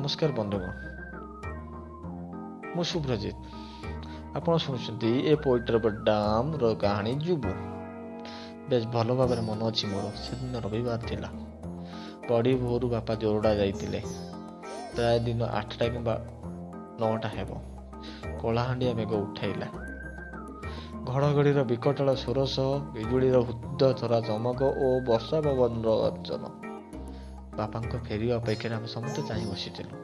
ନମସ୍କାର ବନ୍ଧୁଗଣ, ମୁଁ ଶୁଭ୍ରଜିତ। ଆପଣ ଶୁଣୁଛନ୍ତି ଏ ପୋଏଟ୍ରି ଅଫ୍ ଡ୍ୟାମ୍ର କାହାଣୀ ଜୁବୁ। ବେଶ ଭଲ ଭାବରେ ମନେ ଅଛି ମୋର, ସେଦିନ ରବିବାର ଥିଲା। ବଡ଼ି ଭୋରୁ ବାପା ଜୋରଡ଼ା ଯାଇଥିଲେ। ପ୍ରାୟ ଦିନ 8ଟା କିମ୍ବା 9ଟା ହେବ। କଳାହାଣ୍ଡିଆ ମେଘ ଉଠାଇଲା। ଘଡ଼ଘଡ଼ିର ବିକଟାଳ ସ୍ୱର ସହ ବିଜୁଳିର ହୃଦଥରା ଚମକ ଓ ବର୍ଷା ପବନର ଗର୍ଜନ। ବାପାଙ୍କ ଫେରିବା ଅପେକ୍ଷାରେ ଆମେ ସମସ୍ତେ ଚାହିଁ ବସିଥିଲୁ।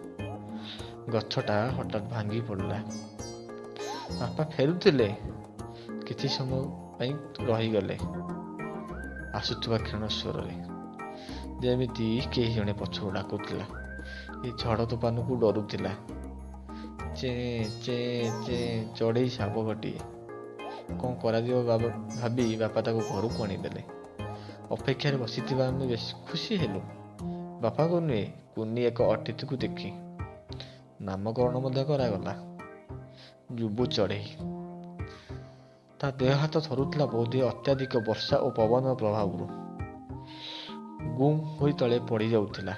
ଗଛଟା ହଠାତ୍ ଭାଙ୍ଗି ପଡ଼ିଲା। ବାପା ଫେରୁଥିଲେ, କିଛି ସମୟ ପାଇଁ ରହିଗଲେ। ଆସୁଥିବା କ୍ଷୀଣ ସ୍ୱରରେ ଯେମିତି କେହି ଜଣେ ପଛରୁ ଡାକୁଥିଲା। ଏ ଝଡ଼ ତୋଫାନକୁ ଡରୁଥିଲା। ଚେଁ ଚେଁ ଚେଁ। ଚଢ଼େଇ ଶାବକଟିଏ। କ'ଣ କରାଯିବ ଭାବି ବାପା ତାକୁ ଘରକୁ ଆଣିଦେଲେ। ଅପେକ୍ଷାରେ ବସିଥିବା ଆମେ ବେଶ୍ ଖୁସି ହେଲୁ, ବାପାକୁ ନୁହେଁ, କୁନି ଏକ ଅତିଥିକୁ ଦେଖି। ନାମକରଣ ମଧ୍ୟ କରାଗଲା, ଜୁବୁ ଚଢ଼େଇ। ତା ଦେହ ହାତ ଥରୁଥିଲା, ବୋଧହୁଏ ଅତ୍ୟଧିକ ବର୍ଷା ଓ ପବନ ପ୍ରଭାବରୁ। ଗୁମ୍ ହୋଇ ତଳେ ପଡ଼ିଯାଉଥିଲା।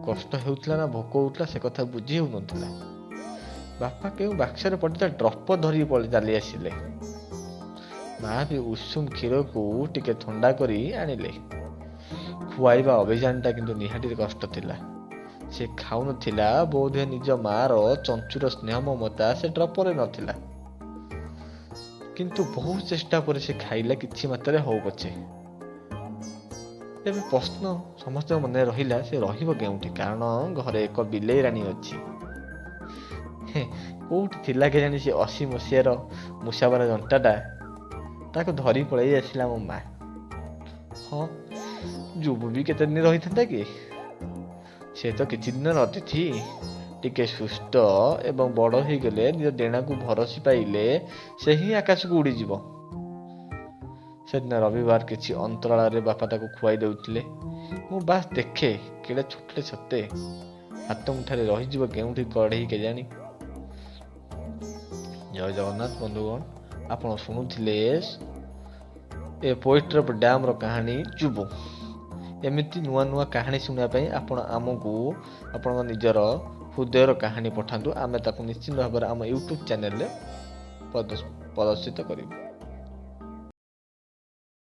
କଷ୍ଟ ହେଉଥିଲା ନା ଭୋକ ହେଉଥିଲା, ସେ କଥା ବୁଝି ହେଉନଥିଲା। ବାପା କେଉଁ ବାକ୍ସରେ ପଡ଼ିଥିବା ଡ୍ରପର ଧରି ଚାଲି ଆସିଲେ। ମା ବି ଉଷୁମ କ୍ଷୀରକୁ ଟିକେ ଥଣ୍ଡା କରି ଆଣିଲେ। ଖୁଆଇବା ଅଭିଯାନଟା କିନ୍ତୁ ନିହାତି କଷ୍ଟ ଥିଲା। ସେ ଖାଉନଥିଲା। ବୋଧହୁଏ ନିଜ ମାଆର ଚଞ୍ଚୁର ସ୍ନେହ ମମତା ସେ ଡ୍ରପରରେ ନଥିଲା। କିନ୍ତୁ ବହୁ ଚେଷ୍ଟା ପରେ ସେ ଖାଇଲା, କିଛି ମାତ୍ରାରେ ହଉ ପଛେ। ଏବେ ପ୍ରଶ୍ନ ସମସ୍ତଙ୍କ ମନରେ ରହିଲା, ସେ ରହିବ କେଉଁଠି? କାରଣ ଘରେ ଏକ ବିଲେଇ ରାଣୀ ଅଛି। କୋଉଠି ଥିଲା କେଜାଣି ସେ 80 ମସିହାର ମୂଷାବରା ଜନ୍ତାଟା, ତାକୁ ଧରି ପଳେଇ ଆସିଲା ମୋ ମା। ହଁ, ଜୁବୁ ବି କେତେ ଦିନ ରହିଥାନ୍ତା କି? ସେ ତ କିଛି ଦିନର ଅତିଥି। ଟିକେ ସୁସ୍ଥ ଏବଂ ବଡ଼ ହେଇଗଲେ, ନିଜ ଡେଣାକୁ ଭରସି ପାଇଲେ ସେ ହିଁ ଆକାଶକୁ ଉଡ଼ିଯିବ। ସେଦିନ ରବିବାର, କିଛି ଅନ୍ତରାଳରେ ବାପା ତାକୁ ଖୁଆଇ ଦେଉଥିଲେ। ମୁଁ ବାସ୍ ଦେଖେ। କେଡ଼େ ଛୋଟଟେ ସତେ! ହାତ ମୁଠାରେ ରହିଯିବ କେଉଁଠି କଢ଼େଇ କେଜାଣି। ଜୟ ଜଗନ୍ନାଥ ବନ୍ଧୁଗଣ, ଆପଣ ଶୁଣୁଥିଲେ ଏ ପୋଏଟ୍ରି ଅଫ୍ ଡ୍ୟାମ୍ର କାହାଣୀ ଜୁବୁ। ଏମିତି ନୂଆ ନୂଆ କାହାଣୀ ଶୁଣିବା ପାଇଁ ଆପଣ ଆମକୁ ଆପଣଙ୍କ ନିଜର ହୃଦୟର କାହାଣୀ ପଠାନ୍ତୁ। ଆମେ ତାକୁ ନିଶ୍ଚିତ ଭାବରେ ଆମ ୟୁଟ୍ୟୁବ୍ ଚ୍ୟାନେଲରେ ପ୍ରଦର୍ଶିତ କରିବୁ।